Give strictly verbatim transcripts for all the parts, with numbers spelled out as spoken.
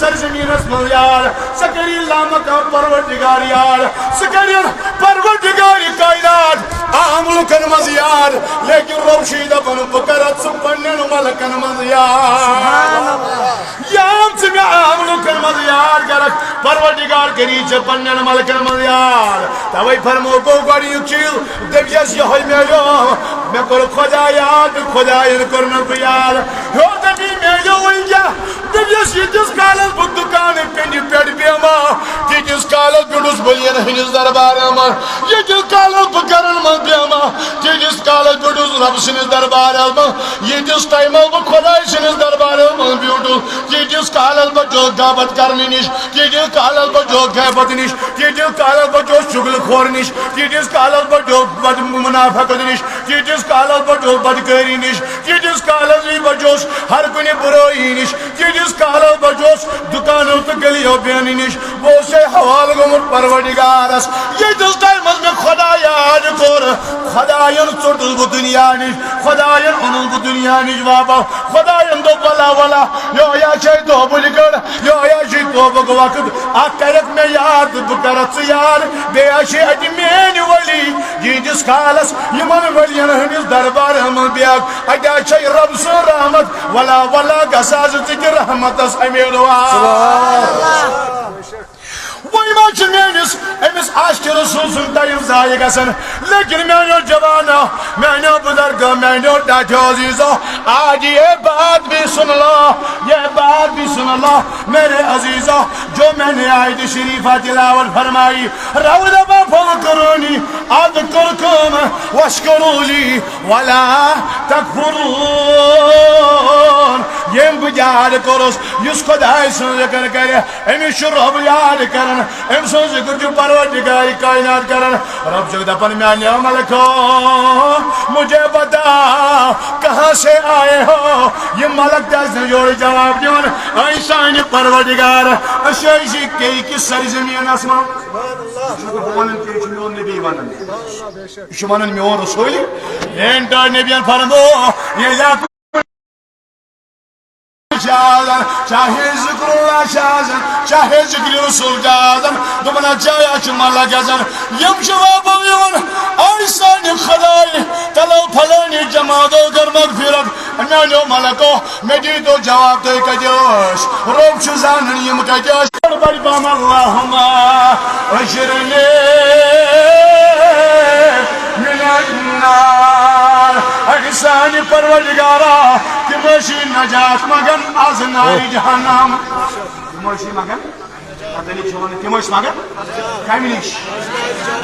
سرزمینس منٛز یاد، ژٕ کٔرِن لامکان پروردگار یاد، ژٕ کٔرِن پروردگار کائنات عام لُکن منٛز یاد، لیکن رۄب چھُے دپان، بہٕ کرٕ ژٕ پننٮ۪ن ملکن منٛز یاد۔ یام ژٕ مےٚ عام لُکن منٛز یاد کرکھ، پروردگار کٔری ژےٚ پننٮ۪ن ملکن منٛز یاد۔ توے فرمو گوٚو گۄڈٕنیُک چیٖز، دٔپۍ یس یِہوٚے میلیو، مےٚ کوٚر خۄدا یاد، خۄداین کوٚر نہٕ بہٕ یاد۔ ہیوٚر دٔپی میلیو وۄنۍ کیٛاہ؟ دٔپۍ یس ییٖتِس کالس بہٕ دُکانہٕ پٮ۪نہِ پٮ۪ٹھ بیٚہمہٕ، تیٖتِس کالس بیوٗٹھُس ؤلین ہٕنٛدِس دربارس منٛز۔ ییٖتِس کالس بہٕ گرن منٛز بیٚہمہٕ، تیٖتِس کالس بیوٗٹھُس رۄبہٕ سٕنٛدِس دربارس منٛز۔ ییٖتِس ٹایمس بہٕ خۄداے سٕنٛدِس دربارس منٛز بیوٗٹھُس، تیٖتِس کالس بچوس غیبت کرنہٕ نِش، تیٖتِس کالس بچوس غیبت نِش، تیٖتِس کالس بچوس چُغلہٕ خور نِش، تیٖتِس کالس بچوس بد-، منافقت نِش، تیٖتِس کالس بچوس بدکٲری نِش، تیٖتِس کالس بچوس ہر کُنہِ بُرٲیی نِش، تیٖتِس کالس بچوس دُکانو تہٕ گلیو بیٚہنہٕ نِش۔ بہٕ اوسُسے حوالہٕ گوٚمُت پروردگارس۔ ییٖتِس ٹایمس مےٚ خۄدا یاد کوٚر، خۄداین ژوٚٹُس بہٕ دُنیا نِش، خۄداین اوٚنُس بہٕ دُنیا نِش واپس۔ خۄداین دوٚپ، ولا ولا، یہویا چھے توبٕچ گٔر، یہویا چھُے توبُک وقت۔ اکھ کرکھ مےٚ یاد، بہٕ کرتھ ژٕ یاد، بیٚیہِ آسہِ اَتہِ میٲنۍ ولی۔ ییٖتِس کالس یِمن ولین ہٕنٛدِس دربارس منٛز بیٚہکھ، اَتہِ آسہِ رۄب سٕنٛز رحمت۔ ولا ولا گژھا زٕ ژٕ تہِ رحمتس امیٖدوار۔ وۄنۍ ما چھُ میٲنِس أمِس عاشقِ رسول سُنٛد ٹایم ضایع گژھان؟ لیکن میانیو جوانو، میانیو بزرگو، میانیو ٹاٹھیو عزیزو، آج یہ بات بھی سن لو، یہ بات بھی سن لو میرے عزیزو، جو میں نے آیت شریفہ تلاوت فرمائی، رب دپان، فاذکرونی اذکرکم واشکرو لی ولا تکفرون۔ ییٚمۍ بہٕ یاد کوٚرُس، یُس خۄداے سُنٛد ذِکر کرِ، أمِس چھُ رۄب یاد کران، أمۍ سُنٛد ذِکر چھُ پروردگار کائنات کران۔ رۄب چھُ دپان، میانیو ملکو، مجھے بتاؤ، کہاں سے آئے ہو؟ یہِ ملک تہِ آسہِ نہٕ یورٕ جواب دِوان، اے سانہِ پروردگار، أسۍ ٲسۍ یہِ کیٚہہِ کِس سرزمینس منٛز۔ یہِ چھُ بہٕ وَنان، کیٚہہِ چھُ میون نبی وَنان۔ یہِ چھُ وَنان میون رسول۔ میٲنۍ ٹٲٹھۍ نبیَن فرمو، ییٚلہِ اکھ چھِ آسان، چاہے ذکر اللہ چھِ آسان، چاہے ذکر رسول چھِ آسان، دوٚپُن، اَتھ جایہِ چھُ ملک گژھان۔ یِم چھِ واپس یِوان، اے سانہِ خۄدایہِ، تَلو پھلٲنی جماعتو کٔر مغفرت، میٛانیو ملکو، مےٚ دیٖتو جواب، تُہۍ کَتہِ ٲسۍ؟ رۄب چھُ زانان یِم کَتہِ ٲسۍ۔ بڑِ پہم، اللہم اجرنی من النار۔ اے سانہِ پروردگارا، تِم ٲسی نجات منٛگان از نارِ جہنم۔ تِم ٲسی منٛگان، پتہ نہیں چھُ وَنان، تِم ٲسۍ منٛگان کَمہِ نِش؟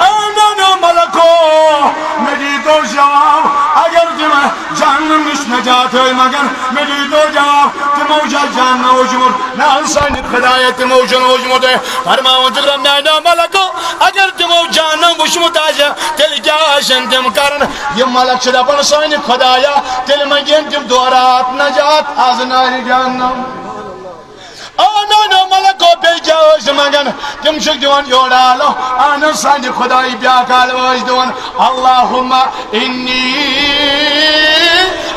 اے میٛانیو ملکو، مےٚ دیٖتو جواب، اگر تِم جہنم نِش نجات ٲسۍ منٛگان، مےٚ دیٖتو جواب، تِمو چھا جہنم وُچھمُت؟ نہ، سانہِ خۄدایہ، تِمو چھُنہٕ وُچھمُت۔ فرماوان چھُ، میٛانیو ملکو، اگر تِمو جہنم وُچھمُت آسہِ، تیٚلہِ کیٛاہ آسن تِم کران؟ یِم ملک چھِ دپان، سانہِ خۄدایہ، تیٚلہِ منٛگن تِم دۄہ راتھ نجات از نارِ جہنم۔ آ، میٛانیو ملکو، بیٚیہِ کیٛاہ ٲسۍ منٛگان؟ تِم چھِکھ دِوان یورٕ آلو، اہن حظ، سانہِ خۄدایہِ بیٛاکھ آلو ٲسۍ دِوان، اللہم انی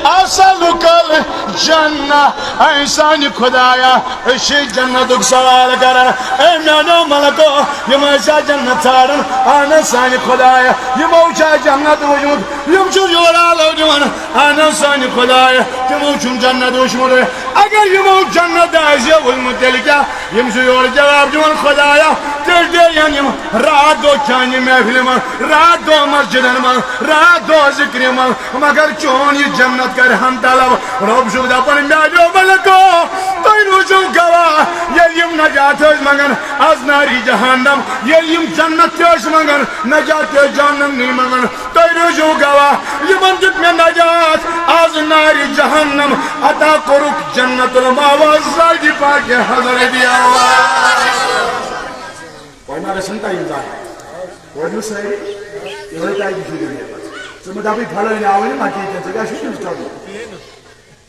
اسألک الجنہ۔ اے سانہِ خۄدایا، أسۍ چھِ جنتُک سوال کران۔ اے میٛانیو ملکو، یِم ٲسیا جنت ژھانڈان؟ اہن حظ، سانہِ خۄدایا، یِمو چھا جنت وُچھمُت؟ یِم چھِ یورٕ آلو دِوان، اہن حظ، سانہِ خۄدایا، تِمو چھُنہٕ جنت وُچھمُت۔ اگر یِمو جنت آسہِ ہے وُچھمُت، تیٚلہِ کیٛاہ؟ یِم چھِ یورٕ جواب دِوان، خۄدایا، تیٚلہِ دِیَن یِم راتھ دۄہ چانہِ محفلہِ منٛز، راتھ دۄہ مسجدن منٛز، راتھ دۄہ ذِکرِ منٛز، مگر چون یہِ جنت کرِ ہن طلب۔ رۄب چھُکھ دپان، میٛانیو ملکو، تُہۍ روٗزِو گواہ، ییٚلہِ یِم نجات ٲسۍ منٛگان از نارِ جہنم، ییٚلہِ یِم جنت تہِ ٲسۍ منٛگان، نجات تہِ ٲسۍ جہنم نِش منٛگان، تُہۍ روٗزِو گواہ، یِمن دیُت مےٚ نجات از نارِ جہنم، عطا کوٚرُکھ جنت المأویٰ ذاتِ پاکِ حضرتِ اللہ۔ وۄنۍ ما گژھن ٹایم ضایع؟ وۄنۍ یِم سٲری یِہوٚے ٹایم چھُ دِوان۔ ژٕ مہٕ دَپٕے پھلٲنۍ آوٕے نہٕ مَکے کینٛہہ، ژٕ کیٛاہ چھُکھ تٔمِس کَرُن؟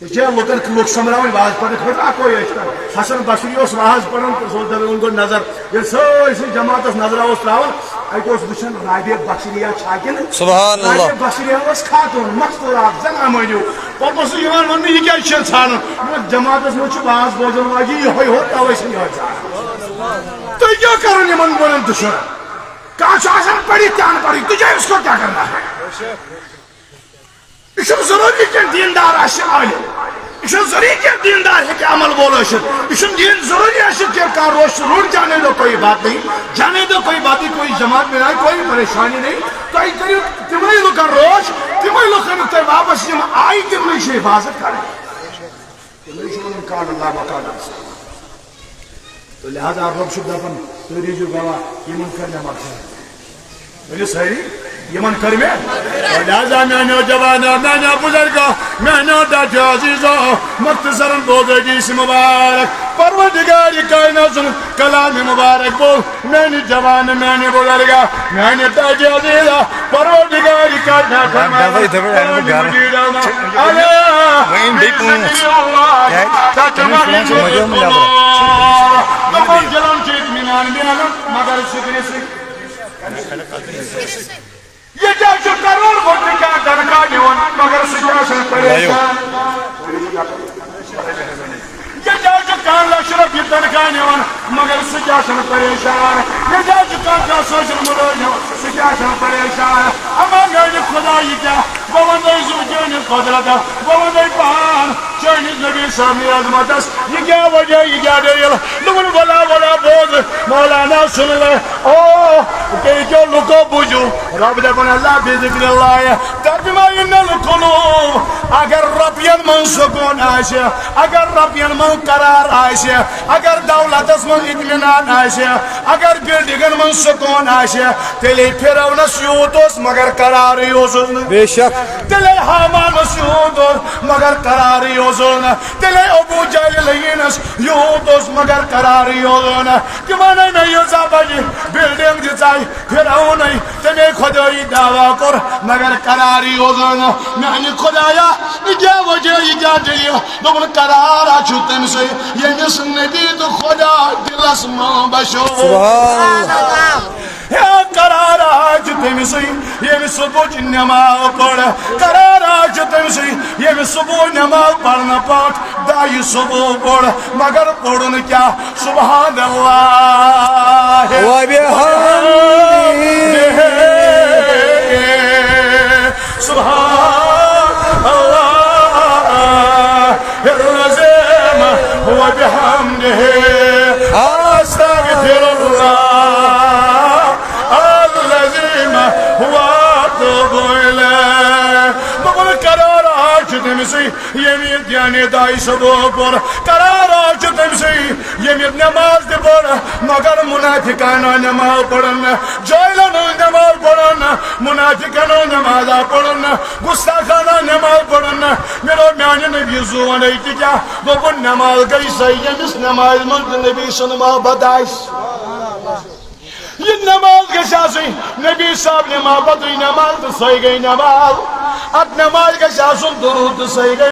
یہِ چھِ لُکَن، لُکھ سۄمبراوٕنۍ واز پَرنہٕ خٲطرٕ اَکوے ٲسۍ کَران۔ حسن بصری اوس واز پَران تہٕ سُہ اوس دَپان، وۄنۍ گوٚو نظر۔ ییٚلہِ سٲرسٕے جماعتَس نظرا اوس ترٛاوان، اَتہِ اوس وٕچھان رابعہ بصریہ چھا کِنہٕ؟ سبحان اللہ۔ رابعہ بصریہ ٲس خاتوٗن، مستوٗرات، زَنان مٔہنیوٗ۔ پتہٕ اوس یِوان وننہٕ، یہِ کیٛازِ چھِ ژھانڈان؟ مگر جماعتس منٛز چھِ واز بوزن واجہِ یِہوٚے ہوت، توے چھِ یِہوٚے ژھانڈان۔ تُہۍ کیٛاہ کران یِمن گۄڈن دُشمن؟ کانٛہہ چھُ آسان پٔرِتھ تہِ اَن پَڑھٕے، تُجھے اس کو کیا کرنا ہے؟ یہِ چھُنہٕ ضروٗری کینٛہہ دیٖندار آسہِ عٲلِم۔ یہِ چھُنہٕ ضروٗری کینٛہہ دیٖندار ہیٚکہِ عمل وول ٲسِتھ۔ یہِ چھُنہٕ دیٖن ضروٗری آسہِ کینٛہہ، کانٛہہ روش روٗد، جانے دو کوئی بات نہیں، جانے دو کوئی بات نہیں، کوئی جماعت میں آئے، کوئی پریشانی نہیں۔ تُہۍ کٔرِو تِمنٕے لُکن روش، تِمے لُکھ أنِو تُہۍ واپس، یِم آیہِ تِمنٕے چھِ حفاظت کرٕنۍ۔ تِمنٕے چھُ وَنُن قال اللہ و قال رسول۔ تہٕ لہذا رۄب چھُ دَپان، تُہۍ روٗزِو گواہ، یِمن کٔر مےٚ مغفرت۔ ؤنِو سٲری، یِمن کٔر مےٚ۔ تہٕ لہذا میٛانیو جوانو، میٛانیو بُزرگو، میٛانیو ڈاٹیو عزیزو، مختصراً بوزو جی اسہِ مُبارک۔ پروردگار کائنات سُنٛد کلام مُبارک بول، میٛانہِ جوان، میٛانہِ بُزرگا، میٛانہِ ڈاٹیو عزیزو، پروردگار کائنات فرماوان، قرآن مجیدس منٛز، الا بذکر اللہ تطمئن القلوب۔ دَپان دِلن چھُ اطمینان میلان، مگر ذِکرِ سۭتۍ۔ ییٚتہِ حظ چھُ کرور رۄپیہِ کانٛہہ تنخواہ نِوان، مگر سُہ تہِ آسان پریشان۔ ییٚتہِ حظ چھُ کانٛہہ لچھ رۄپیہِ تنخواہ نِوان، مگر سُہ تہِ آسان پریشان۔ ییٚتہِ حظ چھُ کانٛہہ دَہ ساس مُلٲزِم، سُہ تہِ آسان پریشان۔ اما میٛانہِ خۄدایہِ کیٛاہ، بہٕ وَنہٕ تۄہہِ زِ میٛانہِ قۄدرتس، بہٕ وَنہٕ تۄہہِ پان۔ چٲنِس نبی صٲبنہِ عظمتس، یہِ کیٛاہ وجہ، یہِ کیٛاہ دٔلیٖل؟ دوٚپُن، ولا، ولا، بوز، مولانا، سُن لے۔ او، کیٛاہ کیٛاہ لُکو بوٗزِو؟ رب دَپان، اللہ بذکر اللہ تطمئن القلوب۔ اگر رۄپین منٛز سکوٗن آسہِ، اگر رۄپین منٛز قرار آسہِ، اگر دولتس منٛز اطمینان آسہِ، اگر بلڈنگن منٛز سکوٗن آسہِ، تیٚلے فرعونس یوٗت اوس، مگر قرارٕے اوسُس نہٕ۔ بے شک۔ تیٚلے ہامانس یوٗت اوس، مگر قرارٕے اوسُس نہٕ۔ تیٚلے ابو جہل لعینس یوٗت اوس، مگر قرارٕے اوسُس نہٕ۔ تِمن ہے مےٚ ییٖژاہ بجہِ بلڈنگ دِژے فرعونٕے، تٔمے خۄدٲیی دعویٰ کوٚر، مگر قرارٕے اوسُس نہٕ۔ میانہِ خۄدایا، یہِ کیٛاہ وجہ، یہِ کیٛاہ دٔلیٖل؟ دوٚپُن، قرارا چھُ تٔمۍ سٕے، ییٚمِس نبی تہٕ خۄدا دِلس منٛز بسیو۔ سبحان اللہ۔ ہے، قرارا چھُ تٔمۍ سٕے، ییٚمہِ صبحٕچ نٮ۪ماز پٔر۔ قرارا چھُ تٔمۍ سٕے، ییٚمہِ صبحٕچ نٮ۪ماز پرنہٕ پتہٕ دَہہِ صبح پوٚر، مگر پوٚرُن کیٛاہ؟ سبحان اللہ۔ وبحمدہ۔ سبحان اللہ العظیم وبحمدہ۔ استغفر اللہ العظیم واتوب الیہ۔ دوٚپُن، قرار حظ چھُ تٔمۍ سٕے، ییٚمہِ یعنی دَہہِ صبح پوٚر۔ قرار حظ چھُ تٔمۍ سٕے، ییٚمہِ نٮ۪ماز تہِ پٔر، مگر مُنافِقانہ نٮ۪ماز پٔرٕن نہٕ، جٲہلَن ہٕنٛز نٮ۪ماز پٔرٕن نہٕ، مُنافِقَن ہٕنٛز نٮ۪ماز آ پٔرٕن نہٕ، گُستاخانہ نٮ۪ماز پٔرٕن نہٕ۔ مےٚ دوٚپ، میٛانہِ نبی زُوَن ہے تہِ کیٛاہ؟ دوٚپُن، نٮ۪ماز گٔے سۄے، ییٚمِس نٮ۪مازِ منٛز تہِ نبی سُنٛد محبت آسہِ۔ یہِ نماز گژھِ آسٕنۍ نبی صاحب نماز، پتہٕ یہِ نماز تہٕ سۄے گٔے نماز۔ اتھ نماز گژھِ آسُن درود تہٕ سۄے گٔے